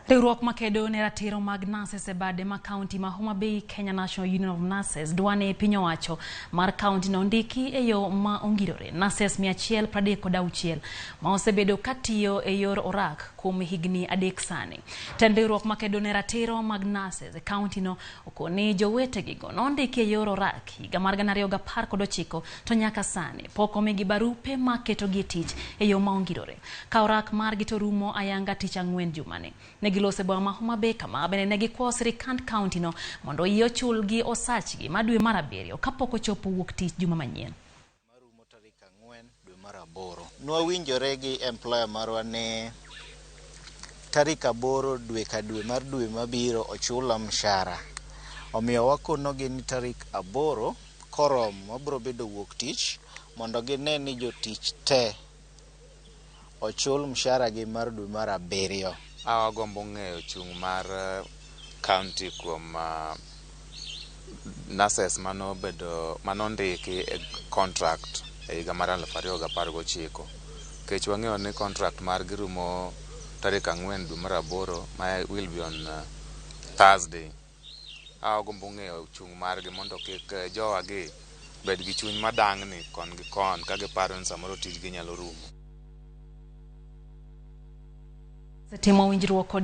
Riwruok makedo ne ratiro mag nurses e bade ma kaunti ma Homa Bay, Kenya National Union of Nurses, dwa ni piny owacho mar kaunti no ondiki e yo ma ongirore nurses 136 ma osebedo katiyo e yor orak kuom higni 3 sani. Tend riwruok makedo ne ratiro mag nurses e kaunti no okoni jowetegigo nondiki e yor orak higa mar 2019 to nyaka sani pok omigi barupe maketogi e tich e yo ma ongirore. Ka orak margi to rumo ayanga tich ang'wen jumani. Ne giloso e boma ma Homa Bay kama bende ne gikwayo sirikand kaunti no mondo oyie ochulgi osachgi ma dwe mar 7 kapok ochopo wuok tich juma manyien. Marumo tarik 4 dwe mar 8. Nwawinjore gi employer marwa ni tarik 8 dwe ka dwe mar dwe mabiro ochula mshahara. Omiyo wakonogi ni tarik 8 koromo wabiro bedo wuok tich mondo gine ni jotich te ochul mshahara gi mar dwe mar 7. Awagombo ng'eyo chung' mar county kuom nurses manondiki e contract e higa mar 2019. Nikech wang'eyo ni contract margi rumo tarik 4 dwe mar 8 ma will be on Thursday. Awagombo ng'eyo chung' margi mondo kik jowagi bed gi chuny madang'ni kon gi kon ka giparo ni samoro tijgi nyalo rumo. Timo winjruok kod